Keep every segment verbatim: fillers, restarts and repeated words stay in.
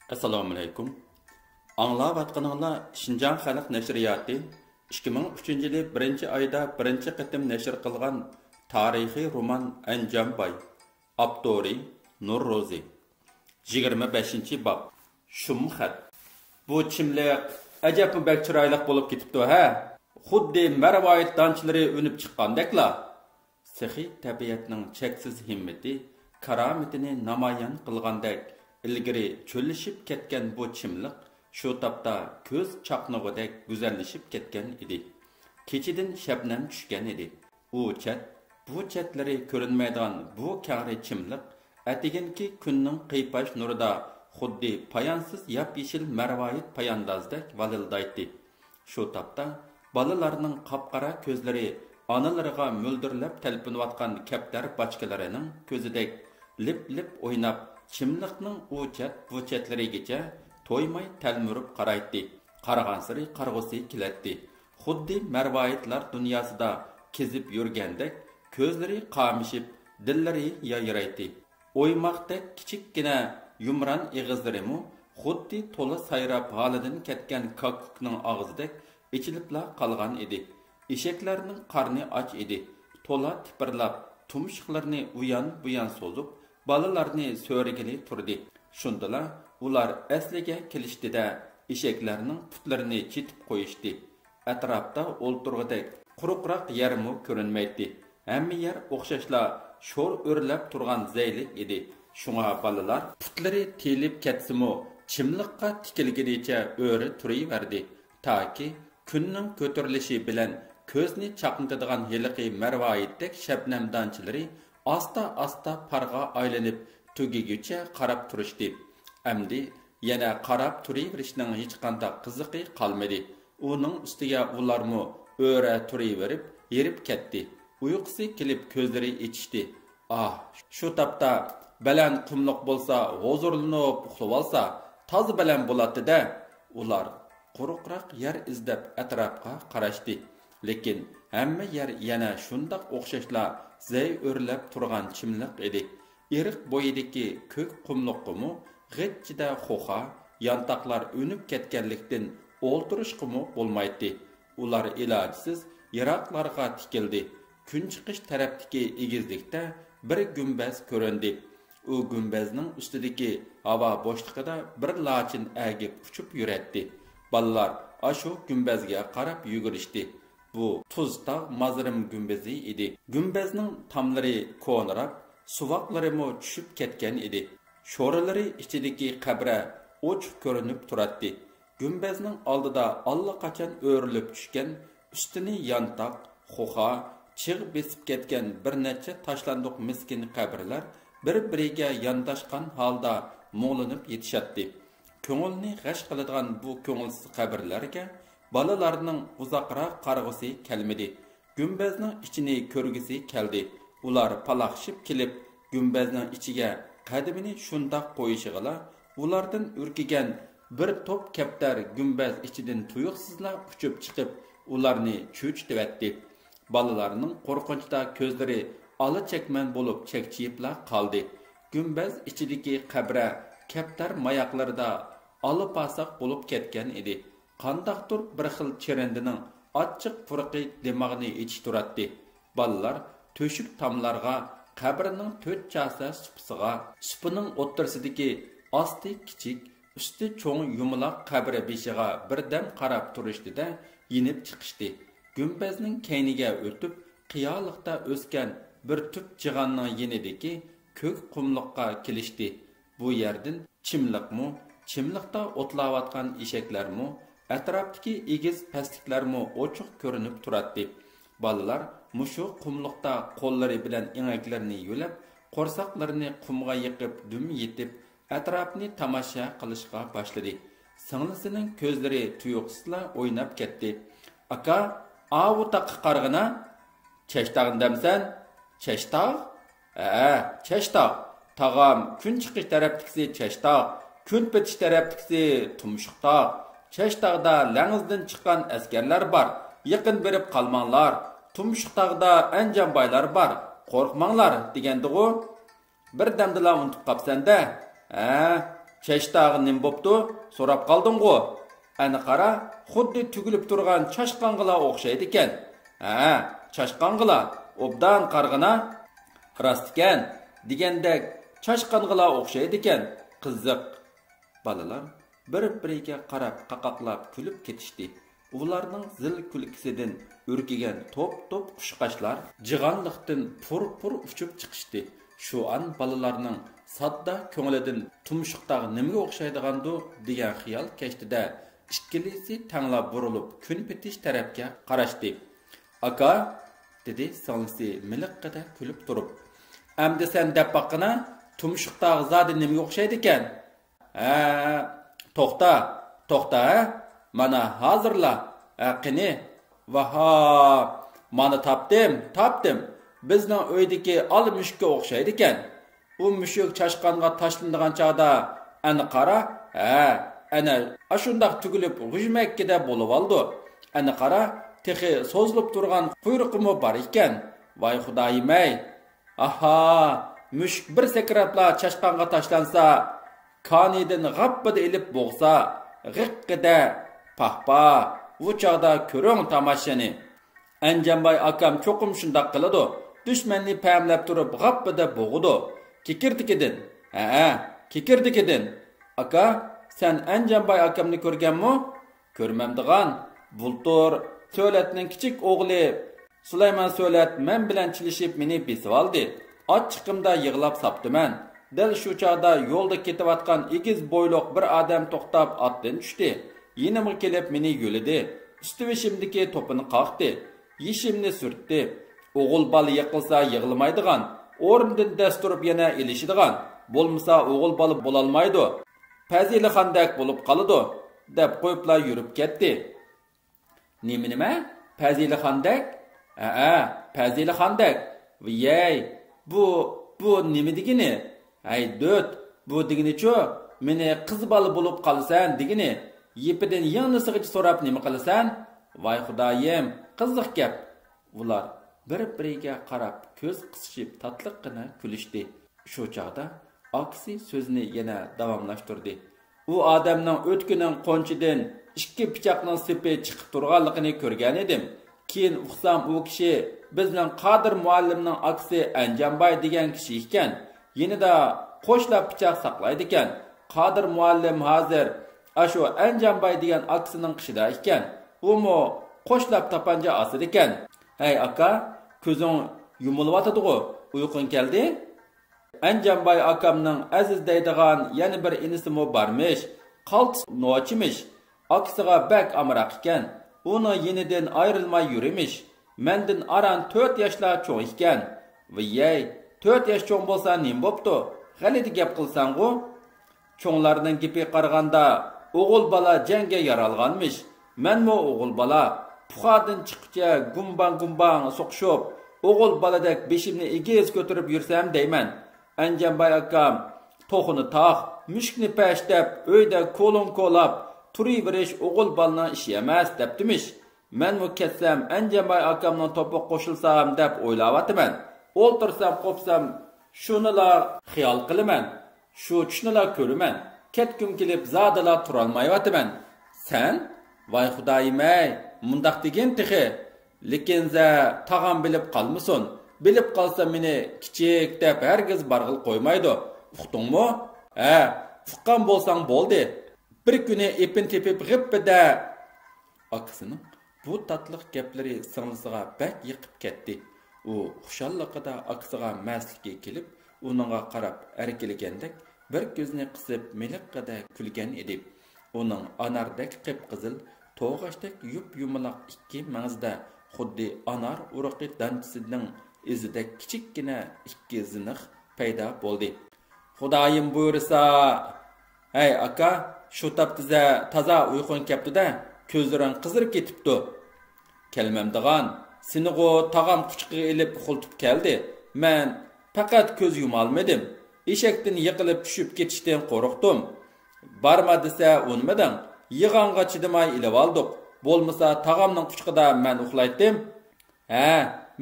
ئەسسالامۇئەلەيكۇم. ئاڭلاۋاتقىنىڭلار شىنجاڭ خەلق نەشرىياتى ئىككى مىڭ ئۈچىنچى يىلى بىرىنچى ئايدا بىرىنچى قېتىم نەشر قىلغان تارىخىي رومان ئەنجانباي. ئاپتورى نۇرروزى. يىگىرمە بەشىنچى باب. شۇم خەت. بۇ چىملىق ئەجەبمۇ بەك چىرايلىق بولۇپ كېتىپتۇ ھە؟ خۇددى مەرۋايىت دانچىلىرى ئۈنۈپ چىققاندەكلا. سېخىي تەبىئەتنىڭ چەكسىز ھىممىتى، كارامىتىنى نامايان قىلغاندەك، ئىلگىرى چۆللىشىپ كەتكەن بۇ چىملىق شۇ تاپتا كۆز چاقنىغۇدەك گۈزەللىشىپ كەتكەن ئىدى. كېچىدىن شەبنەم چۈشكەن ئىدى. ئۇ چەت، بۇ چەتلىرى كۆرۈنمەيدىغان بۇ كەڭرى چىملىق ئەتىگەنكى كۈننىڭ قىيپاش نۇرىدا خۇددى پايانسىز ياپيېشىل مەرۋايىت پاياندازدەك ۋالىلدايتتى. شۇ تاپتا بالىلارنىڭ قاپقارا كۆزلىرى ئانىلىرىغا مۆلدۈرلەپ تەلپۈنۈۋاتقان كەپتەر باچكىلىرىنىڭ كۆزىدەك لىپ-لىپ ئويناپ، چىملىقنىڭ ئۇ چەت، بۇ چەتلىرىگىچە تويماي تەلمۈرۈپ قارايتتى. قارىغانسېرى قارىغۇسى كېلەتتى. خۇددى مەرۋايىتلار دۇنياسىدا كېزىپ يۈرگەندەك، كۆزلىرى قامىشىپ، دىللىرى يايرايتتى. ئويماقتەك كىچىككىنە يۇمران ئېغىزلىرىمۇ خۇددى تولا سايراپ ھالىدىن كەتكەن كاككۇكنىڭ ئاغزىدەك ئېچىلىپلا قالغان ئىدى. ئېشەكلەرنىڭ قارنى ئاچ ئىدى. تولا تىپىرلاپ، تۇمشۇقلىرىنى ئۇيان-بۇيان سوزۇپ، بالىلارنى سۆرىگىلى تۇردى. شۇندىلا ئۇلار ئەسلىگە كېلىشتى-دە، ئېشەكلەرنىڭ پۇتلىرىنى چېتىپ قويۇشتى. ئەتراپتا ئولتۇرغۇدەك قۇرۇقراق يەرمۇ كۆرۈنمەيتتى. ھەممە يەر ئوخشاشلا شور ئۆرلەپ تۇرغان زەيلىك ئىدى. شۇڭا بالىلار پۇتلىرى تىيىلىپ كەتسىمۇ، چىملىققا تىكىلگىنىچە ئۆرە تۇرۇۋەردى، تاكى كۈننىڭ كۆتۈرۈلۈشى بىلەن كۆزنى چاقنىتىدىغان ھېلىقى مەرۋايىتتەك شەبنەم دانچىلىرى ئاستا-ئاستا پارغا ئايلىنىپ تۈگىگۈچە قاراپ تۇرۇشتى. ئەمدى يەنە قاراپ تۇرۇۋېرىشنىڭ ھېچقانداق قىزىقى قالمىدى. ئۇنىڭ ئۈستىگە ئۇلارمۇ ئۆرە تۇرۇۋېرىپ ھېرىپ كەتتى. ئۇيقۇسى كېلىپ كۆزلىرى ئېچىشتى. ئاھ، شۇ تاپتا بەلەن قۇملۇق بولسا، ھۇزۇرلىنىپ ئۇخلىۋالسا، تازا بەلەن بولاتتى-دە. ئۇلار قۇرۇقراق يەر ئىزدەپ ئەتراپقا قاراشتى. لېكىن ھەممە يەر يەنە شۇنداق ئوخشاشلا زەي ئۆرلەپ تۇرغان چىملىق ئىدى. ئېرىق بويىدىكى كۆك قۇملۇققىمۇ غىچچىدە خوخا، يانتاقلار ئۈنۈپ كەتكەنلىكتىن، ئولتۇرۇشقىمۇ بولمايتتى. ئۇلار ئىلاجسىز يىراقلارغا تىكىلدى. كۈنچىقىش تەرەپتىكى ئېگىزلىكتە بىر گۈمبەز كۆرۈندى. ئۇ گۈمبەزنىڭ ئۈستىدىكى ھاۋا بوشلۇقىدا بىر لاچىن ئەگىپ ئۇچۇپ يۈرەتتى. بالىلار ئاشۇ گۈمبەزگە قاراپ يۈگۈرۈشتى. بۇ تۇزتاغ مازرىم گۈمبىزى ئىدى. گۈمبەزنىڭ تاملىرى كونىراپ، سۇۋاقلىرىمۇ چۈشۈپ كەتكەن ئىدى. شورىلىرى ئىچىدىكى قەبرە ئوچۇق كۆرۈنۈپ تۇراتتى. گۈمبەزنىڭ ئالدىدا ئاللىقاچان ئۆرۈلۈپ چۈشكەن، ئۈستىنى يانتاق، خوخا، چىغ بېسىپ كەتكەن بىر نەچچە تاشلاندۇق مىسكىن قەبرىلەر بىر-بىرىگە يانداشقان ھالدا مۇڭلىنىپ يېتىشاتتى. كۆڭۈلنى غەش قىلىدىغان بۇ كۆڭۈلسىز قەبرىلەرگە بالىلارنىڭ ئۇزاقراق قارىغۇسى كەلمىدى. گۈمبەزنىڭ ئىچىنى كۆرگۈسى كەلدى. ئۇلار پالاقشىپ كېلىپ، گۈمبەزنىڭ ئىچىگە قەدىمىنى شۇنداق قويۇشىغىلا، ئۇلاردىن ئۈركۈگەن بىر توپ كەپتەر گۈمبەز ئىچىدىن تۇيۇقسىزلا ئۇچۇپ چىقىپ، ئۇلارنى چۆچۈتۈۋەتتى. بالىلارنىڭ قورقۇنچتا كۆزلىرى ئالا چەكمەن بولۇپ چەكچىيىپلا قالدى. گۈمبەز ئىچىدىكى قەبرە كەپتەر ماياقلىرىدا ئالا پاساق بولۇپ كەتكەن ئىدى. قانداقتۇر بىر خىل چىرىندىنىڭ ئاچچىق پۇرىقى دىماغنى ئېچىشتۇراتتى. بالىلار تۆشۈك تاملارغا، قەبرىنىڭ تۆت چاسا سۇپىسىغا، سۇپىنىڭ ئوتتۇرىسىدىكى ئاستى كىچىك، ئۈستى چوڭ يۇمىلاق قەبرە بېشىغا بىردەم قاراپ تۇرۇشتى-دە، يېنىپ چىقىشتى. گۈمبەزنىڭ كەينىگە ئۆتۈپ، قىيالىقتا ئۆسكەن بىر تۈپ جىغاننىڭ يېنىدىكى كۆك قۇملۇققا كېلىشتى. بۇ يەردىن چىملىقمۇ، چىملىقتا ئوتلاۋاتقان ئېشەكلەرمۇ، ئەتراپتىكى ئېگىز پەسلىكلەرمۇ ئوچۇق كۆرۈنۈپ تۇراتتى. بالىلار مۇشۇ قۇملۇقتا قوللىرى بىلەن ئېڭەكلىرىنى يۆلەپ، قورساقلىرىنى قۇمغا يېقىپ دۈم يېتىپ، ئەتراپنى تاماشا قىلىشقا باشلىدى. سىڭلىسىنىڭ كۆزلىرى تۇيۇقسىزلا ئويناپ كەتتى. ئاكا، ئاۋۇ تاغقا قارىغىنا! چەشتاغنى دەمسەن؟ چەشتاغ؟ ھەئە، چەشتاغ. تاغام كۈن چىقىش تەرەپتىكىسى چەشتاغ، كۈن پېتىش تەرەپتىكىسى تۇمشۇقتاغ. چەشتاغدا لەڭزىدىن چىققان ئەسكەرلەر بار، يېقىن بېرىپ قالماڭلار. تۇمشۇقتاغدا ئەنجانبايلار بار، قورقماڭلار دېگەندىغۇ. بىردەمدىلا ئۇنتۇپ قاپسەن-دە. ھە، «كەشتاغا نېمە بوپتۇ؟ سوراپ قالدىڭغۇ؟ ئەنە قارا، خۇددى تۈگۈلۈپ تۇرغان چاشقانغىلا ئوخشايدىكەن.» «ھە، چاشقانغىلا، ئوبدان قارىغىنا.» «راستكەن، دېگەندەك چاشقانغىلا ئوخشايدىكەن. قىزىق.» بالىلار بىر-بىرىگە قاراپ قاقاقلاپ كۈلۈپ كېتىشتى. ئۇلارنىڭ زىل كۈلكىسىدىن ئۈركۈگەن توپ-توپ قۇشقاچلار جىغانلىقتىن پۇر-پۇر ئۇچۇپ چىقىشتى. شۇئان بالىلارنىڭ ساددا كۆڭلىدىن «تۇمشۇقتاغ نېمىگە ئوخشايدىغاندۇ؟» دېگەن خىيال كەچتىدە، ئىككىلىسى تەڭلا بۇرۇلۇپ كۈنپېتىش تەرەپكە قاراشتى. «ئاكا»، دېدى سىڭلىسى مىلىققىدە كۈلۈپ تۇرۇپ. «ئەمدى سەن دەپ باققىنا، تۇمشۇقتاغ زادى نېمىگە ئوخشايدىكەن؟» «ھە، توختا، توختا، ھە؟ مانا ھازىرلا، ھە، قېنى؟ ۋاھا، مانا تاپتىم، تاپتىم. بىزنىڭ ئۆيدىكى ئالا مۈشۈككە ئوخشايدىكەن. ئۇ مۈشۈك چاشقانغا تاشلىنىدىغان چاغدا، ئەنە قارا، ھە، ئەنە ئاشۇنداق تۈگۈلۈپ غۈژمەككىدە بولۇۋالىدۇ. ئەنە قارا، تېخى سوزۇلۇپ تۇرغان قۇيرۇقىمۇ بار ئىكەن. ۋاي خۇدايىم-ئەي! ئاھا، مۈشۈك بىر سەكرەپلا چاشقانغا تاشلانسا، كانىيدىن غاپپىدە ئېلىپ بوغسا، غىققىدە، پاھ-پاھ، ئۇ چاغدا كۆرۈڭ تاماشىنى. ئەنجانباي ئاكام چوقۇم شۇنداق قىلىدۇ، دۈشمەننى پەملەپ تۇرۇپ غاپپىدە بوغىدۇ. كېكىردىكىدىن، ھەئە، كېكىردىكىدىن. ئاكا، سەن ئەنجانباي ئاكامنى كۆرگەنمۇ؟ كۆرمەمدىغان، بۇلتۇر سۆلەتنىڭ كىچىك ئوغلى سۇلايمان سۆلەت مەن بىلەن چېلىشىپ مېنى بېسىۋالدى. ئاچچىقىمدا يىغلاپ ساپتىمەن. دەل شۇ چاغدا يولدا كېتىۋاتقان ئېگىز بويلۇق بىر ئادەم توختاپ ئاتتىن چۈشتى. يېنىمغا كېلىپ مېنى يۆلىدى. ئۈستى بېشىمدىكى توپىنى قاقتى. يېشىمنى سۈرتتى. ئوغۇل بالا يىقىلسا يىغلىمايدىغان، ئورنىدىن دەس تۇرۇپ يەنە ئېلىشىدىغان، بولمىسا ئوغۇل بالا بولالمايدۇ. پەزىلىخاندەك بولۇپ قالىدۇ، دەپ قويۇپلا يۈرۈپ كەتتى. نېمە، نېمە؟ پەزىلىخاندەك؟ ھەئە، پەزىلىخاندەك. ۋىيەي، بۇ، بۇ نېمە دېگىنى؟ ھەي، دۆت، بۇ دېگىنىچۇ، مېنى قىز بالا بولۇپ قالىسەن دېگىنى. يىپىدىن يىڭنىسىغىچە سوراپ نېمە قىلىسەن؟ ۋاي خۇدايىم، قىزىق گەپ. ئۇلار بىر-بىرىگە قاراپ كۆز قىسىشىپ تاتلىققىنا كۈلۈشتى. شۇ چاغدا ئاكىسى سۆزىنى يەنە داۋاملاشتۇردى. ئۇ ئادەمنىڭ ئۆتۈكىنىڭ قونچىدىن ئىككى پىچاقنىڭ سېپى چىقىپ تۇرغانلىقىنى كۆرگەنىدىم. كېيىن ئۇقسام، ئۇ كىشى بىزنىڭ قادىر مۇئەللىمنىڭ ئاكىسى ئەنجانباي دېگەن كىشى ئىكەن. يېنىدا قوشلاپ پىچاق ساقلايدىكەن. قادىر مۇئەللىم ھازىر ئاشۇ ئەنجانباي دېگەن ئاكىسىنىڭ قېشىدا ئىكەن. ئۇمۇ قوشلاپ تاپانچا ئاسىدىكەن. ھەي ئاكا، كۆزۈڭ يۇمۇلۇۋاتىدىغۇ، ئۇيقۇڭ كەلدى؟ ئەنجانباي ئاكامنىڭ ئەزىز دەيدىغان يەنە بىر ئىنىسىمۇ بارمىش. قالتىس نوچىمىش. ئاكىسىغا بەك ئامراق ئىكەن. ئۇنىڭ يېنىدىن ئايرىلماي يۈرىمىش. مەندىن ئاران تۆت ياشلا چوڭ ئىكەن. ۋىيەي، تۆت ياش چوڭ بولسا نېمە بوپتۇ؟ غەلىتە گەپ قىلساڭغۇ؟ چوڭلارنىڭ گېپىگە قارىغاندا، ئوغۇل بالا جەڭگە يارالغانمىش. مەنمۇ ئوغۇل بالا، پۇخادىن چىققۇچە گۇمباڭ-گۇمباڭ سوقۇشۇپ، ئوغۇل بالىدەك بېشىمنى ئېگىز كۆتۈرۈپ يۈرسەم دەيمەن. ئەنجانباي ئاكام، «توخۇنى تاق، مۈشۈكنى پەش» دەپ، ئۆيدە كولۇڭ كولاپ تۇرۇۋېرىش ئوغۇل بالىنىڭ ئىشى ئەمەس، دەپتىمىش. مەنمۇ كەتسەم، ئەنجانباي ئاكامنىڭ توپىغا قوشۇلسام دەپ ئويلاۋاتىمەن. ئولتۇرسام، قوپسام، شۇنىلا خىيال قىلىمەن. شۇ چۈشنىلا كۆرىمەن. كەتكۈم كېلىپ زادىلا تۇرالمايۋاتىمەن. سەن؟ ۋاي خۇدايىم-ئەي، مۇنداق دېگىن تېخى. لېكىن زە تاغام بىلىپ قالمىسۇن. بىلىپ قالسا مېنى كىچىك دەپ ھەرگىز بارغىلى قويمايدۇ. ئۇقتۇڭمۇ؟ ھە، ئۇققان بولساڭ بولدى. بىر كۈنى ئېپىن تېپىپ غىپپىدە. ئاكىسىنىڭ بۇ تاتلىق گەپلىرى سىڭلىسىغا بەك يېقىپ كەتتى. ئۇ خۇشاللىقىدا ئاكىسىغا مەستلىكى كېلىپ، ئۇنىڭغا قاراپ ئەركىلىگەندەك، بىر كۆزىنى قىسىپ مىلىققىدە كۈلگەن ئىدى. ئۇنىڭ ئاناردەك قىپقىزىل، توغاچتەك يۇپيۇمىلاق ئىككى مەڭزىدە خۇددى ئانار ئۇرۇقى دانچىسىنىڭ ئىزىدەك كىچىككىنە ئىككى زىنىخ پەيدا بولدى. خۇدايىم بۇيرۇسا. ھەي ئاكا، شۇ تاپتا زە تازا ئۇيقۇڭ كەپتۇ-دە، كۆزلىرىڭ قىزىرىپ كېتىپتۇ. كەلمەمدىغان، سېنىغۇ تاغام قۇچىقىغا ئېلىپ ئۇخلىتىپ كەلدى. مەن پەقەت كۆز يۇمالمىدىم. ئېشەكتىن يىقىلىپ چۈشۈپ كېتىشتىن قورقتۇم. بارما دېسە ئۇنىمىدىڭ. يىغاڭغا چىدىماي ئېلىۋالدۇق. بولمىسا تاغامنىڭ قۇچىقىدا مەن ئۇخلايتتىم. ھە،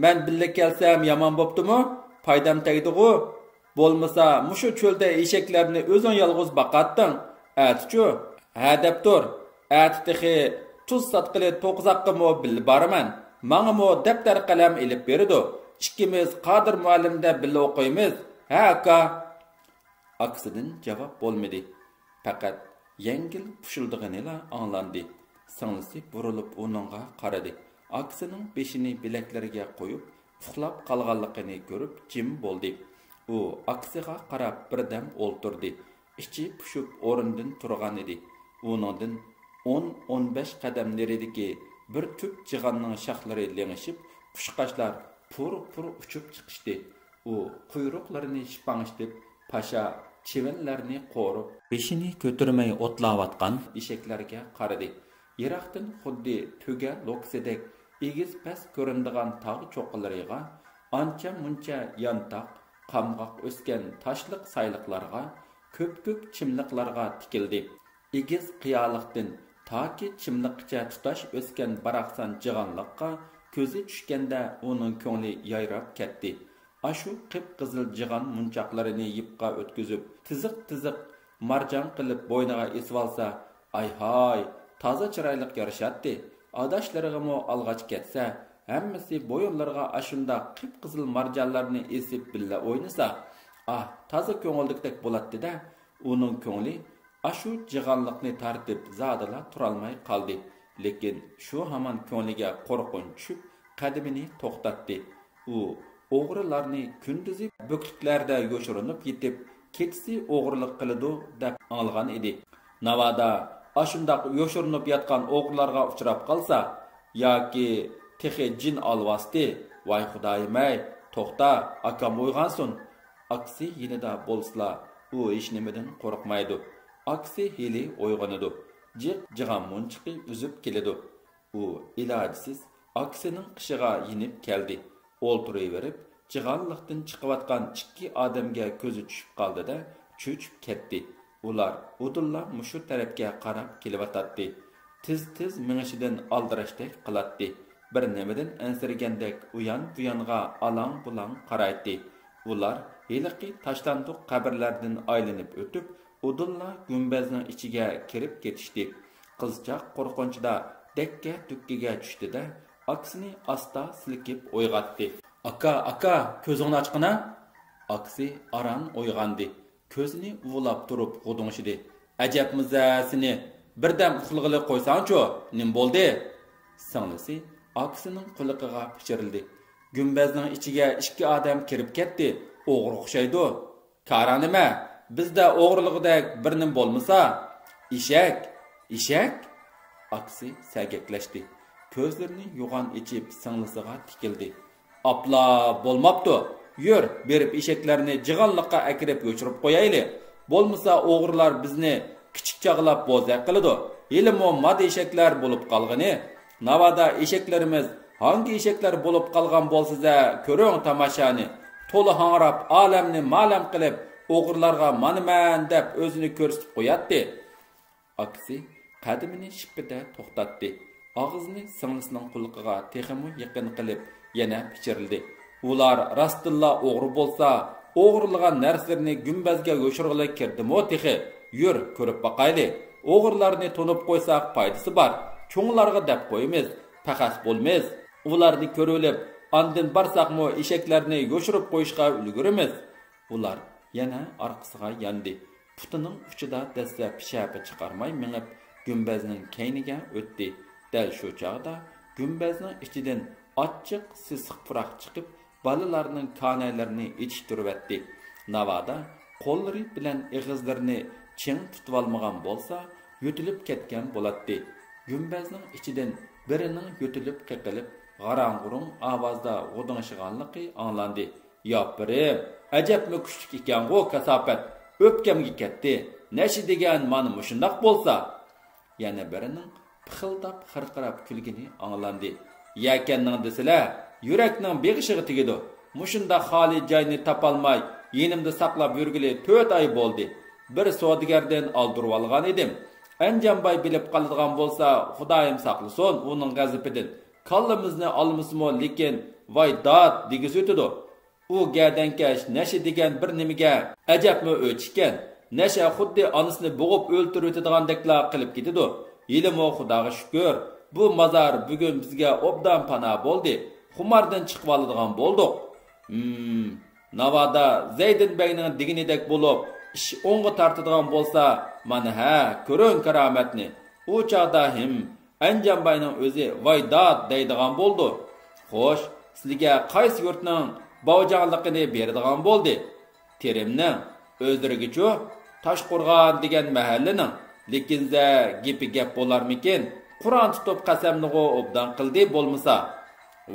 مەن بىللە كەلسەم يامان بوپتۇمۇ؟ پايدام تەگدىغۇ؟ بولمىسا مۇشۇ چۆلدە ئېشەكلەرنى ئۆزۈڭ يالغۇز باقاتتىڭ. ئەتىچۇ؟ ھە دەپ تۇر. ئەتە تېخى تۇز ساتقىلى توقزاققىمۇ بىللە بارىمەن. ماڭىمۇ دەپتەر قەلەم ئېلىپ بېرىدۇ. ئىككىمىز قادىر مۇئەللىمدە بىللە ئوقۇيمىز. ھە ئاكا؟ ئاكىسىدىن جاۋاب بولمىدى. پەقەت يەڭگىل پۇشۇلدىغىنىلا ئاڭلاندى. سىڭلىسى بۇرۇلۇپ ئۇنىڭغا قارىدى. ئاكىسىنىڭ بېشىنى بىلەكلىرىگە قويۇپ، ئۇخلاپ قالغانلىقىنى كۆرۈپ جىم بولدى. ئۇ ئاكىسىغا قاراپ بىردەم ئولتۇردى. ئىچى پۇشۇپ ئورنىدىن تۇرغانىدى. ئۇنىڭدىن ئون، ئون بەش قەدەم نېرىدىكى بىر تۈپ جىغاننىڭ شاخلىرى لىڭشىپ، قۇشقاچلار پۇر-پۇر ئۇچۇپ چىقىشتى. ئۇ قۇيرۇقلىرىنى شىپاڭشىتىپ، پاشا چىۋىنلەرنى قورۇپ، بېشىنى كۆتۈرمەي ئوتلاۋاتقان ئېشەكلەرگە قارىدى. يىراقتىن خۇددى تۆگە لوكىسىدەك ئېگىز-پەس كۆرۈنىدىغان تاغ چوققىلىرىغا ئانچە-مۇنچە يانتاق، قامغاق ئۆسكەن تاشلىق سايلىقلارغا، كۆپكۆك چىملىقلارغا تىكىلدى. ئېگىز قىيالىقتىن تاكى چىملىققىچە تۇتاش ئۆسكەن باراقسان جىغانلىققا كۆزى چۈشكەندە ئۇنىڭ كۆڭلى يايراپ كەتتى. ئاشۇ قىپقىزىل جىغان مۇنچاقلىرىنى يىپقا ئۆتكۈزۈپ، تىزىق-تىزىق مارجان قىلىپ بوينىغا ئېسىۋالسا، ئايھاي، تازا چىرايلىق يارىشاتتى. ئاداشلىرىغىمۇ ئالغاچ كەتسە، ھەممىسى بويۇنلىرىغا ئاشۇنداق قىپقىزىل مارجانلارنى ئېسىپ بىللە ئوينىسا، ئاھ، تازا كۆڭۈلدىكىدەك بولاتتى-دە. ئۇنىڭ كۆڭلى ئاشۇ جىغانلىقنى تارتىپ زادىلا تۇرالماي قالدى. لېكىن شۇ ھامان كۆڭلىگە قورقۇنچ چۈشۈپ، قەدىمىنى توختاتتى. ئۇ ئوغرىلارنى كۈندۈزى بۆكلۈكلەردە يوشۇرۇنۇپ يېتىپ، كېچىسى ئوغرىلىق قىلىدۇ دەپ ئاڭلىغان ئىدى. ناۋادا ئاشۇنداق يوشۇرۇنۇپ ياتقان ئوغرىلارغا ئۇچراپ قالسا، ياكى تېخى جىن ئالۋاستى، ۋاي خۇدايىم-ئەي، توختا، ئاكام ئويغانسۇن! ئاكىسى يېنىدا بولسىلا، ئۇ ھېچنېمىدىن قورقمايدۇ. ئاكىسى ھېلى ئويغىنىدۇ. جىق جىغان مۇنچىقى ئۈزۈپ كېلىدۇ. ئۇ ئىلاجسىز ئاكىسىنىڭ قېشىغا يېنىپ كەلدى. ئولتۇرۇۋېرىپ، جىغانلىقتىن چىقىۋاتقان ئىككى ئادەمگە كۆزى چۈشۈپ قالدى-دە، چۆچۈپ كەتتى. ئۇلار ئۇدۇللا مۇشۇ تەرەپكە قاراپ كېلىۋاتاتتى. تېز-تېز مېڭىشىدىن ئالدىراشتەك قىلاتتى. بىر نېمىدىن ئەنسىرىگەندەك ئۇيان-بۇيانغا ئالاڭ-بۇلاڭ قارايتتى. ئۇلار ھېلىقى تاشلاندۇق قەبرىلەردىن ئايلىنىپ ئۆتۈپ، ئۇدۇللا گۈمبەزنىڭ ئىچىگە كىرىپ كېتىشتى. قىزچاق قورقۇنچىدا دەككە-دۈككىگە چۈشتى-دە، ئاكىسىنى ئاستا سىلكىپ ئويغاتتى. ئاكا، ئاكا، كۆزۈڭنى ئاچقىنا! ئاكىسى ئاران ئويغاندى. كۆزىنى ئۇۋىلاپ تۇرۇپ غودۇڭشىدى. ئەجەبمۇ-زە سېنى! بىردەم ئۇخلىغىلى قويساڭچۇ! نېمە بولدى؟ سىڭلىسى ئاكىسىنىڭ قۇلىقىغا پىچىرلىدى. گۈمبەزنىڭ ئىچىگە ئىككى ئادەم كىرىپ كەتتى. ئوغرىغا ئوخشايدۇ. كاراڭ نېمە؟ بىزدە ئوغرىلىغۇدەك بىر نېمە بولمىسا؟ ئېشەك! ئېشەك! ئاكىسى سەگەكلەشتى. كۆزلىرىنى يوغان ئېچىپ سىڭلىسىغا تىكىلدى. ئاپلا، بولماپتۇ. يۈر، بېرىپ ئېشەكلەرنى جىغانلىققا ئەكىرىپ يوشۇرۇپ قويايلى. بولمىسا ئوغرىلار بىزنى كىچىك چاغلاپ بوزەك قىلىدۇ. ھېلىمۇ مادا ئېشەكلەر بولۇپ قالغىنى. ناۋادا ئېشەكلىرىمىز ھاڭگى ئېشەكلەر بولۇپ قالغان بولسىزە، كۆرۈڭ تاماشانى. تولا ھاڭراپ، ئالەمنى مالەم قىلىپ، ئوغرىلارغا مانا مەن دەپ ئۆزىنى كۆرسىتىپ قوياتتى. ئاكىسى قەدىمىنى شىپپىدە توختاتتى. ئاغزىنى سىڭلىسىنىڭ قۇلىقىغا تېخىمۇ يېقىن قىلىپ، يەنە پىچىرلىدى. ئۇلار راستتىنلا ئوغرى بولسا، ئوغرىلىغان نەرسىلىرىنى گۈمبەزگە يوشۇرغىلى كىردىمۇ تېخى؟ يۈر، كۆرۈپ باقايلى. ئوغرىلارنى تونۇپ قويساق پايدىسى بار. چوڭلارغا دەپ قويىمىز، پەخەس بولىمىز. ئۇلارنى كۆرۈۋېلىپ، ئاندىن بارساقمۇ ئېشەكلەرنى يوشۇرۇپ قويۇشقا ئۈلگۈرىمىز. ئۇلار يەنە ئارقىسىغا ياندى. پۇتىنىڭ ئۇچىدا دەسسەپ شەپە چىقارماي مېڭىپ، گۈمبەزنىڭ كەينىگە ئۆتتى. دەل شۇ چاغدا گۈمبەزنىڭ ئىچىدىن ئاچچىق سېسىق پۇراق چىقىپ، بالىلارنىڭ كانايلىرىنى ئېچىشتۇرۇۋەتتى. ناۋادا قوللىرى بىلەن ئېغىزلىرىنى چىڭ تۇتۇۋالمىغان بولسا، يۆتىلىپ كەتكەن بولاتتى. گۈمبەزنىڭ ئىچىدىن بىرىنىڭ يۆتىلىپ قېقىلىپ، غاراڭ-غۇرۇڭ ئاۋازدا غودىڭشىغانلىقى ئاڭلاندى. ياپىرىم، ئەجەبمۇ كۈچلۈك ئىكەنغۇ كاساپەت، ئۆپكەمگە كەتتى. نەشە دېگەن مانا مۇشۇنداق بولسا! يەنە بىرىنىڭ پىخىلداپ خىرقىراپ كۈلگىنى ئاڭلاندى. يەكەننىڭ دېسىلە، يۈرەكنىڭ بېغىشىغا تېگىدۇ. مۇشۇنداق خالىي جاينى تاپالماي، يېنىمدا ساقلاپ يۈرگىلى تۆت ئاي بولدى. بىر سودىگەردىن ئالدۇرۇۋالغان ئىدىم. ئەنجانباي بىلىپ قالىدىغان بولسا، خۇدايىم ساقلىسۇن ئۇنىڭ غەزىپىدىن. كاللىمىزنى ئالمىسىمۇ، لېكىن، ۋاي داد دېگۈسى ئۆتىدۇ. ئۇ گەدەنكەش نەشە دېگەن بىر نېمىگە ئەجەبمۇ ئۆچ ئىكەن. نەشە خۇددى ئانىسىنى بوغۇپ ئۆلتۈرۈۋېتىدىغاندەكلا قىلىپ كېتىدۇ. ھېلىمۇ خۇداغا شۈكۈر، بۇ مازار بۈگۈن بىزگە ئوبدان پانا بولدى. خۇماردىن چىقىۋالىدىغان بولدۇق. ھىم، ناۋادا زەيدىن بەگنىڭ دېگىنىدەك بولۇپ، ئىش ئوڭغا تارتىدىغان بولسا، مانا ھە، كۆرۈڭ كارامەتنى. ئۇ چاغدا ھىم، ئەنجانباينىڭ ئۆزى ۋاي داد دەيدىغان بولىدۇ. خوش، سىلىگە قايسى يۇرتنىڭ باۋجاڭلىقىنى بېرىدىغان بولدى؟ تېرىمنىڭ. ئۆزلىرىگىچۇ؟ تاشقورغان دېگەن مەھەللىنىڭ. لېكىنزە گېپى گەپ بولارمىكىن؟ قۇرئان تۇتۇپ قەسەمنىغۇ ئوبدان قىلدى بولمىسا.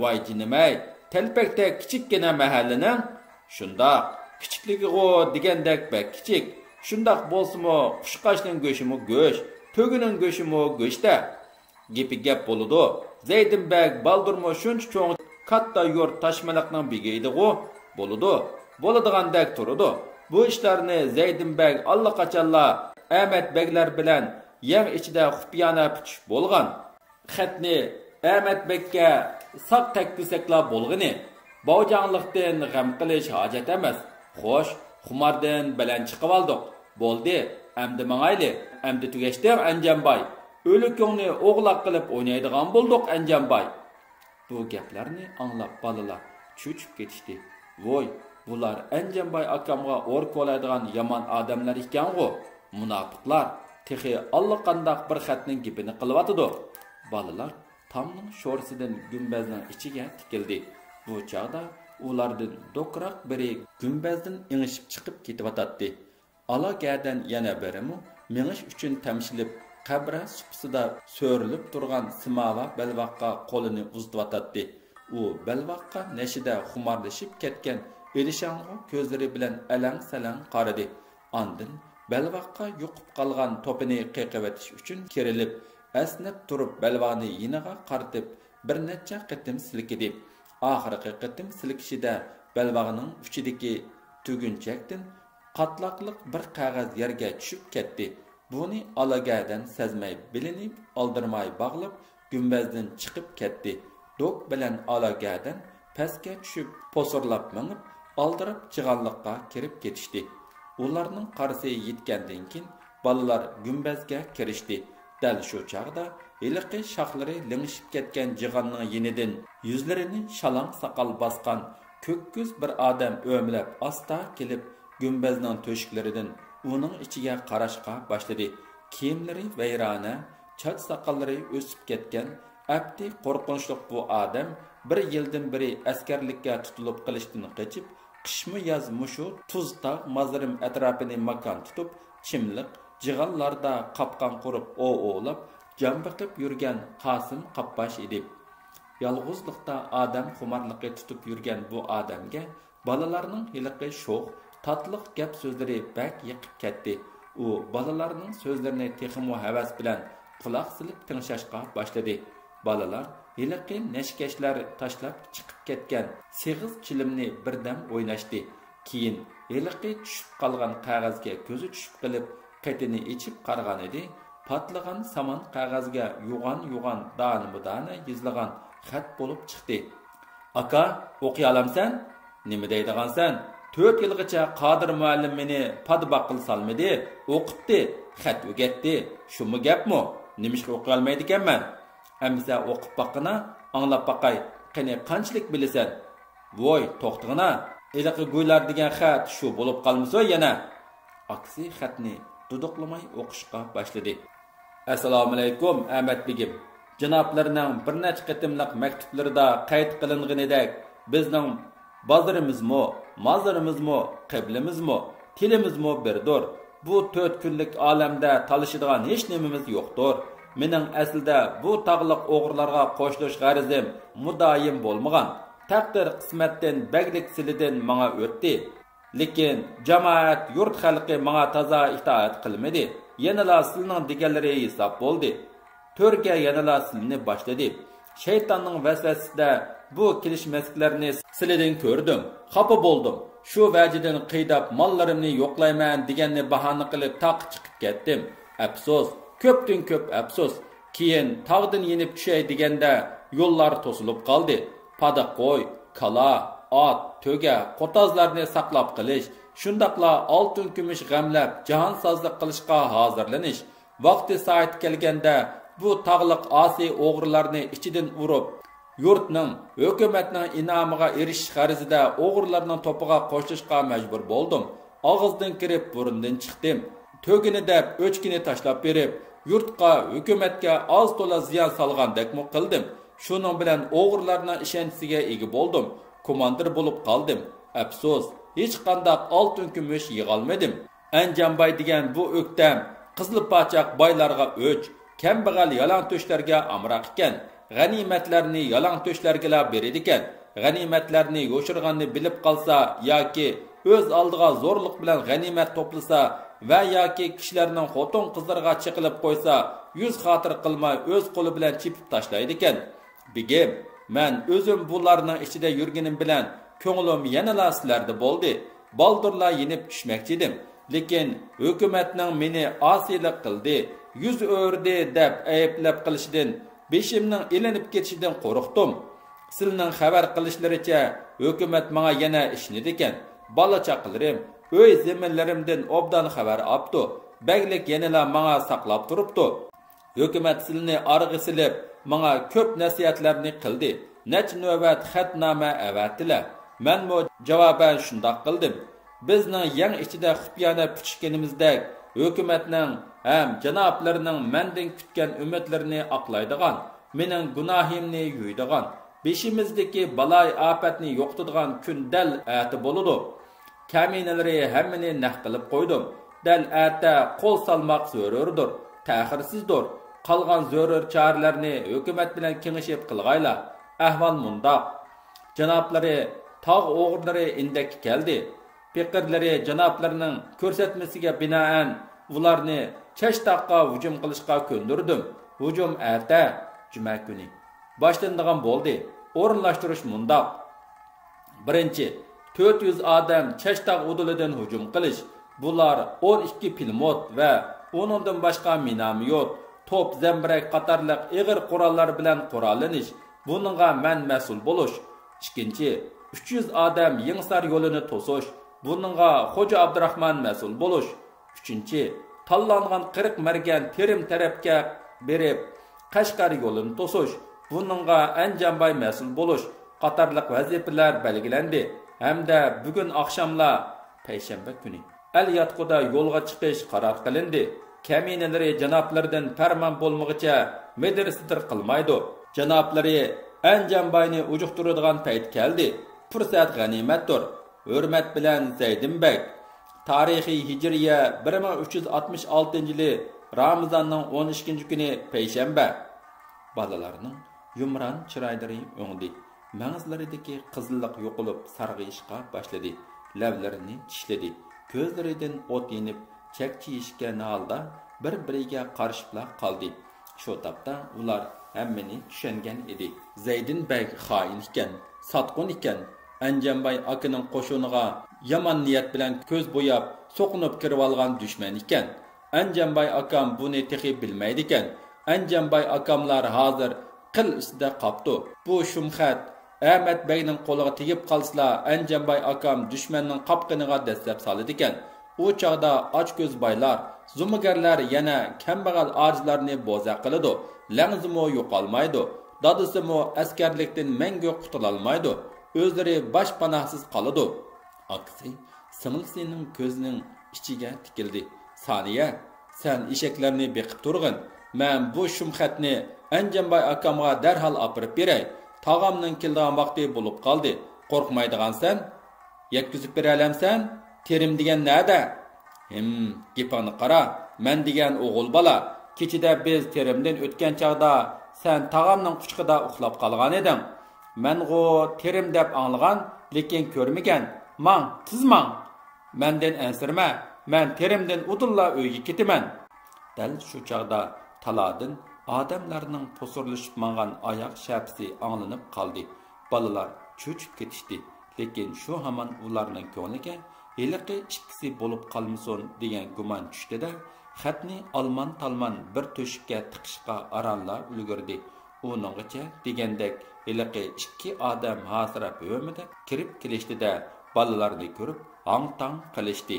ۋاي جېنىمەي، تەلپەكتەك كىچىككىنە مەھەللىنىڭ. شۇنداق، كىچىكلىكىغۇ دېگەندەك بەك كىچىك. شۇنداق بولسىمۇ، قۇشقاچنىڭ گۆشىمۇ گۆش، تۆگىنىڭ گۆشىمۇ گۆشتە. گېپى گەپ بولىدۇ. زەيدىن بەگ بالدۇرمۇ شۇنچە چوڭ كاتتا يۇرت تاشمىلىقنىڭ بېگى ئىدىغۇ؟ بولىدۇ. بولىدىغاندەك تۇرىدۇ. بۇ ئىشلارنى زەيدىن بەگ ئاللىقاچانلا ئەمەت بەگلەر بىلەن يەڭ ئىچىدە خۇپىيانە پۈتۈشۈپ بولغان. خەتنى ئەمەت بەگكە ساق تەگكۈزسەكلا بولغىنى. باۋجاڭلىقتىن غەم قىلىش ھاجەت ئەمەس. خوش، خۇماردىن بەلەن چىقىۋالدۇق. بولدى، ئەمدى ماڭايلى. ئەمدى تۈگەشتىڭ ئەنجانباي. ئۆلۈكۈڭنى ئوغلاق قىلىپ ئوينايدىغان بولدۇق ئەنجانباي. بۇ گەپلەرنى ئاڭلاپ بالىلار چۆچۈپ كېتىشتى. ۋوي، بۇلار ئەنجانباي ئاكامغا ئور كولايدىغان يامان ئادەملەر ئىكەنغۇ. مۇناپىقلار تېخى ئاللىقانداق بىر خەتنىڭ گېپىنى قىلىۋاتىدۇ. بالىلار تامنىڭ شورىسىدىن گۈمبەزنىڭ ئىچىگە تىكىلدى. بۇ چاغدا ئۇلاردىن دوكراق بىرى گۈمبەزدىن ئېڭىشىپ چىقىپ كېتىۋاتاتتى. ئالا گەدەن يەنە بىرىمۇ مېڭىش ئۈچۈن تەمشىلىپ، قەبرە سۇپىسىدا سۆرىلىپ تۇرغان سىماۋا بەلباغقا قولىنى ئۇزىتىۋاتاتتى. ئۇ بەلباغقا نەشىدە خۇمارلىشىپ كەتكەن ئېلىشاڭغۇ كۆزلىرى بىلەن ئەلەڭ-سەلەڭ قارىدى. ئاندىن بەلباغقا يۇقۇپ قالغان توپىنى قېقىۋېتىش ئۈچۈن كېرىلىپ، ئەسنەپ تۇرۇپ بەلباغنى يېنىغا قارىتىپ، بىر نەچچە قېتىم سىلكىدى. ئاخىرقى قېتىم سىلكىشىدە بەلباغنىڭ ئۇچىدىكى تۈگۈنچەكتىن قاتلاقلىق بىر قەغەز يەرگە چۈشۈپ كەتتى. بۇنى ئالا گەدەن سەزمەي بېلىنى ئالدىرىماي باغلاپ، گۈمبەزدىن چىقىپ كەتتى. دوك بىلەن ئالا گەدەن پەسكە چۈشۈپ، پوسۇرلاپ مېڭىپ، ئالدىراپ جىغانلىققا كىرىپ كېتىشتى. ئۇلارنىڭ قارىسى يەتكەندىن كېيىن، بالىلار گۈمبەزگە كىرىشتى. دەل شۇ چاغدا ھېلىقى شاخلىرى لىڭشىپ كەتكەن جىغاننىڭ يېنىدىن يۈزلىرىنى شالاڭ ساقال باسقان كۆككۆز بىر ئادەم ئۆمىلەپ ئاستا كېلىپ، گۈمبەزنىڭ تۆشۈكلىرىدىن ئۇنىڭ ئىچىگە قاراشقا باشلىدى. كىيىملىرى ۋەيرانە، چاچ-ساقاللىرى ئۆسۈپ كەتكەن، ئەپتى قورقۇنچلۇق بۇ ئادەم بىر يىلدىن بېرى ئەسكەرلىككە تۇتۇلۇپ قېلىشتىن قېچىپ، قىشمۇ ياز مۇشۇ تۇز تاغ مازىرىم ئەتراپىنى ماكان تۇتۇپ، چىملىق، جىغانلاردا قاپقان قۇرۇپ ئوۋ ئوۋلاپ، جان بېقىپ يۈرگەن قاسىم قاپباش ئىدى. يالغۇزلۇقتا ئادەم خۇمارلىقى تۇتۇپ يۈرگەن بۇ ئادەمگە بالىلارنىڭ ھېلىقى شوخ، تاتلىق گەپ-سۆزلىرى بەك يېقىپ كەتتى. ئۇ بالىلارنىڭ سۆزلىرىنى تېخىمۇ ھەۋەس بىلەن قۇلاق سېلىپ تىڭشاشقا باشلىدى. بالىلار ھېلىقى نەشىكەشلەر تاشلاپ چىقىپ كەتكەن سېغىز چىلىمنى بىردەم ئويناشتى. كېيىن ھېلىقى چۈشۈپ قالغان قەغەزگە كۆزى چۈشۈپ قېلىپ، قېتىنى ئېچىپ قارىغانىدى، پاتلىغان سامان قەغەزگە يوغان-يوغان دانىمۇدانە يېزىلغان خەت بولۇپ چىقتى. ئاكا، ئوقۇيالامسەن؟ نېمە دەيدىغانسەن؟ تۆت يىلغىچە قادىر مۇئەللىم مېنى پادا-باققىلى سالمىدى، ئوقۇتتى، خەت ئۆگەتتى. شۇمۇ گەپمۇ؟ نېمىشقا ئوقۇيالمايدىكەنمەن؟ ئەمىسە ئوقۇپ باققىنا، ئاڭلاپ باقاي، قېنى قانچىلىك بىلىسەن؟ ۋوي، توختىغىنا، ھېلىقى گۇيلار دېگەن خەت شۇ بولۇپ قالمىسۇن يەنە؟ ئاكىسى خەتنى دۇدۇقلىماي ئوقۇشقا باشلىدى. ئەسسالامۇئەلەيكۇم، ئەمەت بېگىم. جانابلىرىنىڭ بىر نەچچە قېتىملىق مەكتۇپلىرىدا قەيت قىلىنغىنىدەك، بىزنىڭ بازىرىمىزمۇ، مازىرىمىزمۇ، قىبلىمىزمۇ، تىلىمىزمۇ بىردۇر. بۇ تۆت كۈنلۈك ئالەمدە تالىشىدىغان ھېچ نېمىمىز يوقتۇر. مېنىڭ ئەسلىدە بۇ تاغلىق ئوغرىلارغا قوشۇلۇش غەرىزىم مۇدايىم بولمىغان. تەقدىر قىسمەتتىن بەگلىك سىلىدىن ماڭا ئۆتتى. لېكىن جامائەت، يۇرت خەلقى ماڭا تازا ئىتائەت قىلمىدى. يەنىلا سىلىنىڭ دېگەنلىرى ھېساب بولدى. تۆرگە يەنىلا سىلىنى باشلىدى. شەيتاننىڭ ۋەسۋەسىسىدە بۇ كېلىشمەسلىكلەرنى سىلىدىن كۆردۈم. خاپا بولدۇم. شۇ ۋەجىدىن قىيداپ ماللىرىمنى يوقلايمەن دېگەننى باھانە قىلىپ تاغقا چىقىپ كەتتىم. ئەپسۇس، كۆپتىن كۆپ ئەپسۇس. كېيىن تاغدىن يېنىپ چۈشەي دېگەندە يوللار توسۇلۇپ قالدى. پادا قوي، كالا، ئات، تۆگە، قوتازلارنى ساقلاپ قېلىش، شۇنداقلا ئالتۇن كۈمۈش غەملەپ جاھانسازلىق قىلىشقا ھازىرلىنىش، ۋاقتى سائىتى كەلگەندە بۇ تاغلىق ئاسىي ئوغرىلارنى ئىچىدىن ئۇرۇپ، يۇرتنىڭ، ھۆكۈمەتنىڭ ئىنئامىغا ئېرىشىش غەرىزىدە ئوغرىلارنىڭ توپىغا قوشۇلۇشقا مەجبۇر بولدۇم. ئاغزىدىن كىرىپ بۇرنىدىن چىقتىم. تۆگىنى دەپ ئۆچكىنى تاشلاپ بېرىپ، يۇرتقا، ھۆكۈمەتكە ئاز تولا زىيان سالغاندەكمۇ قىلدىم. شۇنىڭ بىلەن ئوغرىلارنىڭ ئىشەنچىسىگە ئىگە بولدۇم. كوماندىر بولۇپ قالدىم. ئەپسۇس، ھېچقانداق ئالتۇن كۈمۈش يىغالمىدىم. ئەنجانباي دېگەن بۇ ئۆكتەم، قىزىل پاچاق بايلارغا ئۆچ، كەمبەغەل يالاڭتۆشلەرگە ئامراق ئىكەن. غەنىيمەتلەرنى يالاڭتۆشلەرگىلا بېرىدىكەن. غەنىيمەتلەرنى يوشۇرغاننى بىلىپ قالسا ياكى ئۆز ئالدىغا زورلۇق بىلەن غەنىيمەت توپلىسا ۋە ياكى كىشىلەرنىڭ خوتۇن-قىزلىرىغا چېقىلىپ قويسا، يۈز خاتىرە قىلماي ئۆز قولى بىلەن چېپىپ تاشلايدىكەن. بېگىم، مەن ئۆزۈم بۇلارنىڭ ئىچىدە يۈرگىنىم بىلەن كۆڭلۈم يەنىلا سىلەردە بولدى. بالدۇرلا يېنىپ چۈشمەكچىدىم. لېكىن ھۆكۈمەتنىڭ مېنى ئاسىيلىق قىلدى، يۈز ئۆرۈدى دەپ ئەيىبلەپ قېلىشىدىن، بېشىمنىڭ ئېلىنىپ كېتىشىدىن قورقتۇم. سىلىنىڭ خەۋەر قىلىشلىرىچە، ھۆكۈمەت ماڭا يەنە ئىشىنىدىكەن. بالا-چاقىلىرىم، ئۆي-زېمىنلىرىمدىن ئوبدان خەۋەر ئاپتۇ. بەگلىك يەنىلا ماڭا ساقلاپ تۇرۇپتۇ. ھۆكۈمەت سىلىنى ئارىغا سېلىپ، ماڭا كۆپ نەسىھەتلەرنى قىلدى. نەچچە نۆۋەت خەتنامە ئەۋەتتىلە. مەنمۇ جاۋابەن شۇنداق قىلدىم. بىزنىڭ يەڭ ئىچىدە خۇپىيانە پۈتۈشكىنىمىزدەك، ھۆكۈمەتنىڭ ھەم جانابلىرىنىڭ مەندىن كۈتكەن ئۈمىدلىرىنى ئاقلايدىغان، مېنىڭ گۇناھىمنى يۇيىدىغان، بېشىمىزدىكى بالايىئاپەتنى يوقىتىدىغان كۈن دەل ئەتە بولىدۇ. كەمىنىلىرى ھەممىنى نەق قىلىپ قويدۇم. دەل ئەتە قول سالماق زۆرۈردۇر، تەخىرسىزدۇر. قالغان زۆرۈر چارىلەرنى ھۆكۈمەت بىلەن كېڭىشىپ قىلغايلا. ئەھۋال مۇنداق. جانابلىرى تاغ ئوغرىلىرى ئىندەككە كەلدى. پېقىرلىرى جانابلىرىنىڭ كۆرسەتمىسىگە بىنائەن ئۇلارنى چەشتاغقا ھۇجۇم قىلىشقا كۆندۈردۈم. ھۇجۇم ئەتە، جۈمە كۈنى، باشلىنىدىغان بولدى. ئورۇنلاشتۇرۇش مۇنداق. بىرىنچى، تۆت يۈز ئادەم چەشتاغ ئۇدۇلىدىن ھۇجۇم قىلىش. بۇلار ئون ئىككى پىلىموت ۋە ئۇنىڭدىن باشقا مىناميوت، توپ، زەمبىرەك قاتارلىق ئېغىر قوراللار بىلەن قوراللىنىش. بۇنىڭغا مەن مەسئۇل بولۇش. ئىككىنچى، ئۈچ يۈز ئادەم يېڭىسار يولىنى توسۇش. بۇنىڭغا خوجا ئابدۇراخمان مەسئۇل بولۇش. ئۈچىنچى، تاللانغان قىرىق مەرگەن تېرىم تەرەپكە بېرىپ، قەشقەر يولىنى توسۇش، بۇنىڭغا ئەنجانباي مەسئۇل بولۇش قاتارلىق ۋەزىپىلەر بەلگىلەندى ھەمدە بۈگۈن ئاخشاملا، پەيشەنبە كۈنى، ئەل ياتقۇدا يولغا چىقىش قارار قىلىندى. كەمىنىلىرى جانابلىرىدىن پەرمان بولمىغىچە مىدىر-سىدىر قىلمايدۇ. جانابلىرى ئەنجانباينى ئۇجۇقتۇرىدىغان پەيت كەلدى. پۇرسەت غەنىيمەتتۇر. ھۆرمەت بىلەن زەيدىن بەگ. تارىخىي ھىجرىيە بىر مىڭ ئۈچ يۈز ئاتمىش ئالتىنچى يىلى رامىزاننىڭ ئون ئىككىنچى كۈنى پەيشەنبە. بالىلارنىڭ يۇمران چىرايلىرى ئۆڭدى. مەڭزىلىرىدىكى قىزىللىق يوقىلىپ سارغىيىشقا باشلىدى. لەۋلىرىنى چىشلىدى. كۆزلىرىدىن ئوت يېنىپ چەكچىيىشكەن ھالدا بىر-بىرىگە قارىشىپلا قالدى. شۇ تاپتا ئۇلار ھەممىنى چۈشەنگەن ئىدى. زەيدىن بەگ خائىن ئىكەن، ساتقۇن ئىكەن. ئەنجانباي ئاكىنىڭ قوشۇنىغا يامان نىيەت بىلەن كۆز بوياپ، سوقۇنۇپ كىرىۋالغان دۈشمەن ئىكەن. ئەنجانباي ئاكام بۇنى تېخى بىلمەيدىكەن. ئەنجانباي ئاكاملار ھازىر قىل ئۈستىدە قاپتۇ. بۇ شۇمخەت ئەمەت بەگنىڭ قولىغا تېگىپ قالسىلا، ئەنجانباي ئاكام دۈشمەننىڭ قاپقىنىغا دەسسەپ سالىدىكەن. ئۇ چاغدا ئاچكۆز بايلار، زومىگەرلەر يەنە كەمبەغەل ئاجىزلارنى بوزەك قىلىدۇ. لەڭزىمۇ يوقالمايدۇ. دادىسىمۇ ئەسكەرلىكتىن مەڭگۈ قۇتۇلالمايدۇ. ئۆزلىرى باشپاناھسىز قالىدۇ. ئاكىسى سىڭلىسىنىڭ كۆزىنىڭ ئىچىگە تىكىلدى. سانىيە، سەن ئېشەكلەرنى بېقىپ تۇرغىن. مەن بۇ شۇمخەتنى ئەنجانباي ئاكامغا دەرھال ئاپىرىپ بېرەي. تاغامنىڭ كېلىدىغان ۋاقتى بولۇپ قالدى. قورقمايدىغانسەن؟ يەتكۈزۈپ بېرەلەمسەن؟ تېرىم دېگەن نەدە؟ ھىم، گېپىڭنى قارا. مەن دېگەن ئوغۇل بالا. كېچىدە بىز تېرىمدىن ئۆتكەن چاغدا سەن تاغامنىڭ قۇچىقىدا ئۇخلاپ قالغان ئىدىڭ. مەنغۇ تېرىم دەپ ئاڭلىغان، لېكىن كۆرمىگەن. ماڭ، تېز ماڭ! مەندىن ئەنسىرىمە، مەن تېرىمدىن ئۇدۇللا ئۆيگە كېتىمەن. دەل شۇ چاغدا تالادىن ئادەملەرنىڭ پۇسۇرلىشىپ ماڭغان ئاياغ شەپىسى ئاڭلىنىپ قالدى. بالىلار چۆچۈپ كېتىشتى. لېكىن شۇ ھامان ئۇلارنىڭ كۆڭلىگە ھېلىقى ئىككىسى بولۇپ قالمىسۇن دېگەن گۇمان چۈشتى-دە، خەتنى ئالمان-تالمان بىر تۆشۈككە تىقىشقا ئارانلا ئۈلگۈردى. ئۇنىڭغىچە دېگەندەك ھېلىقى ئىككى ئادەم ھاسىراپ ھۆمۈدەپ كىرىپ كېلىشتى-دە، بالىلارنى كۆرۈپ ھاڭ-تاڭ قىلىشتى.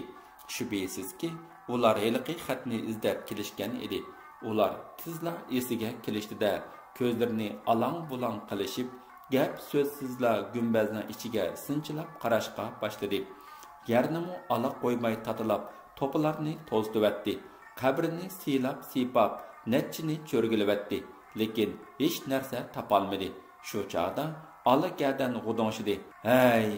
شۈبھىسىزكى، ئۇلار ھېلىقى خەتنى ئىزدەپ كېلىشكەن ئىدى. ئۇلار تېزلا ئېسىگە كېلىشتى-دە، كۆزلىرىنى ئالاڭ-بۇلاڭ قىلىشىپ، گەپ-سۆزسىزلا گۈمبەزنىڭ ئىچىگە سىنچىلاپ قاراشقا باشلىدى. يەرنىمۇ ئالا قويماي تاتىلاپ، توپىلارنى توزۇتۇۋەتتى. قەبرىنى سىيلاپ-سىيپاپ، نەچچىنى چۆرگىلىۋەتتى. لېكىن ھېچ نەرسە تاپالمىدى. شۇ چاغدا ئالا گەدەن غۇدۇڭشىدى. ھەي!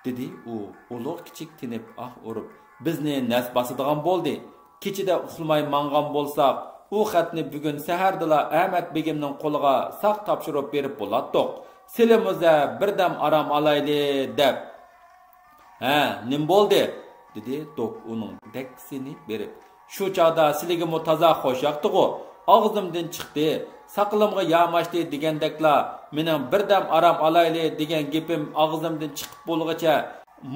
دېدى ئۇ ئۇلۇغ كىچىك تىنىپ ئاھ ئۇرۇپ، بىزنى نەس باسىدىغان بولدى. كېچىدە ئۇخلىماي ماڭغان بولساق، ئۇ خەتنى بۈگۈن سەھەردىلا ئەمەت بېگىمنىڭ قولىغا ساق تاپشۇرۇپ بېرىپ بولاتتۇق. سىلىمۇزە بىردەم ئارام ئالايلى دەپ. ھە، نېمە بولدى؟ دېدى دوك ئۇنىڭ دەككىسىنى بېرىپ. شۇ چاغدا سىلىگىمۇ تازا خوش ياقتىغۇ؟ ئاغزىمدىن چىقتى، ساقىلىمغا ياماشتى دېگەندەكلا، مېنىڭ بىردەم ئارام ئالايلى دېگەن گېپىم ئاغزىمدىن چىقىپ بولغىچە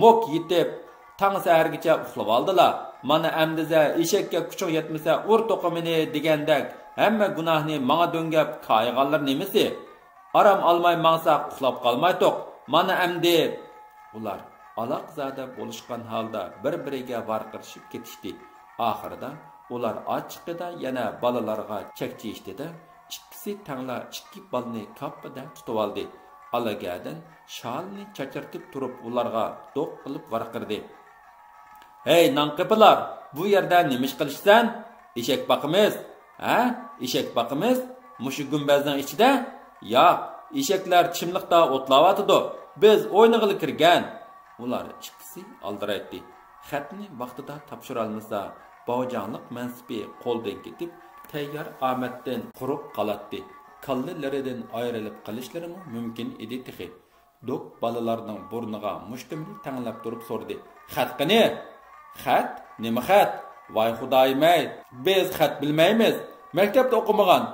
موك يېتىپ، تاڭ سەھەرگىچە ئۇخلىۋالدىلا. مانا ئەمدىزە ئېشەككە كۈچۈڭ يەتمىسە ئۇر توقۇمىنى دېگەندەك، ھەممە گۇناھنى ماڭا دۆڭگەپ كايىغانلار نېمىسى؟ ئارام ئالماي ماڭساق ئۇخلاپ قالمايتتۇق. مانا ئەمدى. ئۇلار ئالاقزادە بولۇشقان ھالدا بىر-بىرىگە ۋارقىرىشىپ كېتىشتى. ئاخىرىدا ئۇلار ئاچچىقىدا يەنە بالىلارغا چەكچىيىشتى-دە، ئىككىسى تەڭلا ئىككى بالىنى كاپپىدە تۇتۇۋالدى. ئالا گەدەن شالىنى چاچرىتىپ تۇرۇپ ئۇلارغا دوق قىلىپ ۋارقىرىدى. ھەي، نانقېپىلار، بۇ يەردە نېمە ئىش قىلىشسەن؟ ئېشەك باقىمىز. ھە؟ ئېشەك باقىمىز؟ مۇشۇ گۈمبەزنىڭ ئىچىدە؟ ياق، ئېشەكلەر چىملىقتا ئوتلاۋاتىدۇ. بىز ئوينىغىلى كىرگەن. ئۇلار ئىككىسى ئالدىرايتتى. خەتنى ۋاقتىدا تاپشۇرالمىسا، باۋجاڭلىق مەنسىپى قولدىن كېتىپ، تەييار ئامەتتىن قۇرۇق قالاتتى. كاللىلىرىدىن ئايرىلىپ قېلىشلىرىمۇ مۇمكىن ئىدى تېخى. دوك بالىلارنىڭ بۇرنىغا مۇشتۇمنى تەڭلەپ تۇرۇپ سورىدى. خەت قېنى؟ خەت؟ نېمە خەت؟ ۋاي خۇدايىم-ئەي، بىز خەت بىلمەيمىز. مەكتەپتە ئوقۇمىغان.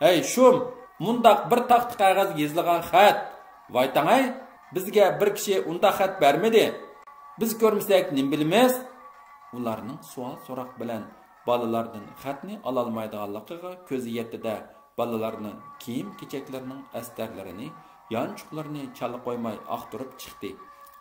ھەي شۇم، مۇنداق بىر تاختا قەغەزگە يېزىلغان خەت. ۋاي تاڭاي، بىزگە بىر كىشى ئۇنداق خەت بەرمىدى. بىز كۆرمىسەك نېمە بىلىمىز؟ ئۇلارنىڭ سوئال-سوراق بىلەن بالىلاردىن خەتنى ئالالمايدىغانلىقىغا كۆزى يەتتى-دە، بالىلارنىڭ كىيىم-كېچەكلىرىنىڭ ئەستەرلىرىنى، يانچۇقلىرىنى چالا قويماي ئاختۇرۇپ چىقتى.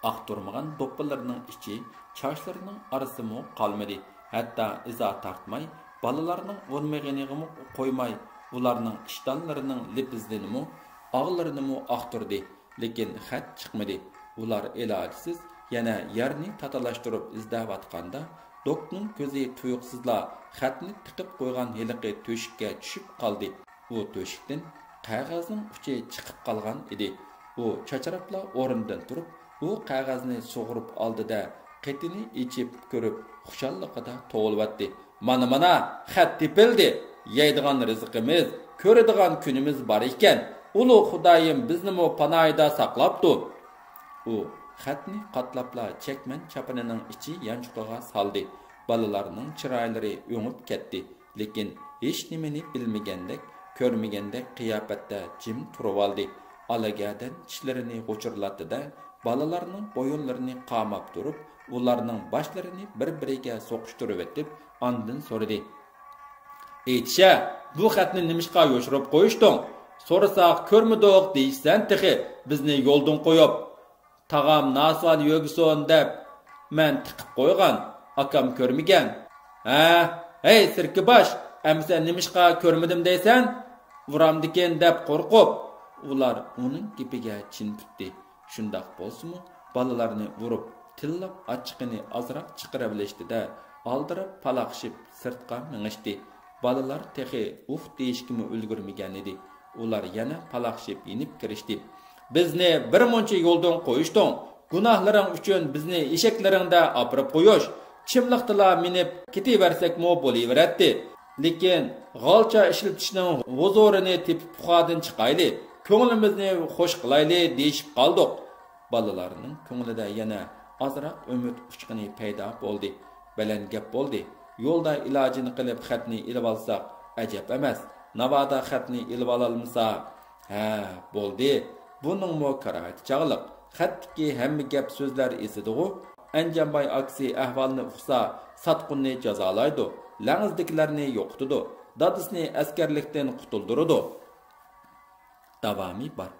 ئاختۇرمىغان دوپپىلىرىنىڭ ئىچى، چاچلىرىنىڭ ئارىسىمۇ قالمىدى. ھەتتا ئىزا تارتماي، بالىلارنىڭ ئۇرمىغىنىغىمۇ قويماي، ئۇلارنىڭ ئىشتانلىرىنىڭ لىپىزىنىمۇ، ئاغلىرىنىمۇ ئاختۇردى. لېكىن خەت چىقمىدى. ئۇلار ئىلاجسىز يەنە يەرنى تاتىلاشتۇرۇپ ئىزدەۋاتقاندا، دوكنىڭ كۆزى تۇيۇقسىزلا خەتنى تىقىپ قويغان ھېلىقى تۆشۈككە چۈشۈپ قالدى. ئۇ تۆشۈكتىن قەغەزنىڭ ئۇچى چىقىپ قالغان ئىدى. ئۇ چاچراپلا ئورنىدىن تۇرۇپ، ئۇ قەغەزنى سۇغۇرۇپ ئالدى-دە، قېتىنى ئېچىپ كۆرۈپ، خۇشاللىقىدا توۋلىۋەتتى. مانا، مانا، خەت تېپىلدى. يەيدىغان رىزقىمىز، كۆرىدىغان كۈنىمىز بار ئىكەن. ئۇلۇغ خۇدايىم بىزنىمۇ پاناھىدا ساقلاپتۇ. ئۇ خەتنى قاتلاپلا چەكمەن چاپىنىنىڭ ئىچى يانچۇقىغا سالدى. بالىلارنىڭ چىرايلىرى ئۆڭۈپ كەتتى. لېكىن ھېچنېمىنى بىلمىگەندەك، كۆرمىگەندەك قىياپەتتە جىم تۇرۇۋالدى. ئالا گەدەن چىشلىرىنى غۇچۇرلاتتى-دە، بالىلارنىڭ بويۇنلىرىنى قاماپ تۇرۇپ، ئۇلارنىڭ باشلىرىنى بىر-بىرىگە سوقۇشتۇرۇۋېتىپ، ئاندىن سورىدى. ئېيتىشە، بۇ خەتنى نېمىشقا يوشۇرۇپ قويۇشتۇڭ؟ سورىساق، كۆرمىدۇق دېيىشسەن تېخى، بىزنى يولدىن قويۇپ. تاغام ناسۋان يۆگىسۇن دەپ مەن تىقىپ قويغان، ئاكام كۆرمىگەن. ھە، ھەي سىركىباش، ئەمىسە نېمىشقا كۆرمىدىم دەيسەن؟ ئۇرامدىكىن دەپ قورقۇپ. ئۇلار ئۇنىڭ گېپىگە چىن پۈتتى. شۇنداق بولسىمۇ، بالىلارنى ئۇرۇپ، تىللاپ ئاچچىقىنى ئازراق چىقىرىۋېلىشتى-دە، ئالدىراپ پالاقشىپ سىرتقا مېڭىشتى. بالىلار تېخى ئۇھ دېيىشكىمۇ ئۈلگۈرمىگەنىدى. ئۇلار يەنە پالاقشىپ يېنىپ كىرىشتى. بىزنى بىر مۇنچە يولدىن قويۇشتۇڭ. گۇناھلىرىڭ ئۈچۈن بىزنى ئېشەكلىرىڭدە ئاپىرىپ قويۇش، چىملىقتىلا مىنىپ كېتىۋەرسەكمۇ بولۇۋېرەتتى. لېكىن غالچا ئىشلىتىشنىڭ ھۇزۇرىنى تېپىپ پۇخادىن چىقايلى، كۆڭلىمىزنى خوش قىلايلى دېيىشىپ قالدۇق. بالىلارنىڭ كۆڭلىدە يەنە ئازراق ئۈمىد ئۇچقۇنى پەيدا بولدى. بەلەن گەپ بولدى. يولدا ئىلاجىنى قىلىپ خەتنى ئېلىۋالساق ئەجەب ئەمەس. ناۋادا خەتنى ئېلىۋالالمىسا؟ ھە، بولدى. بۇنىڭمۇ كاراۋىتى چاغلىق. خەتتىكى ھەممە گەپ سۆزلەر ئېسىدىغۇ؟ ئەنجانباي ئاكىسى ئەھۋالنى ئۇقسا، ساتقۇننى جازالايدۇ، لەڭزىدىكىلەرنى يوقىتىدۇ، دادىسىنى ئەسكەرلىكتىن قۇتۇلدۇرىدۇ. داۋامى بار.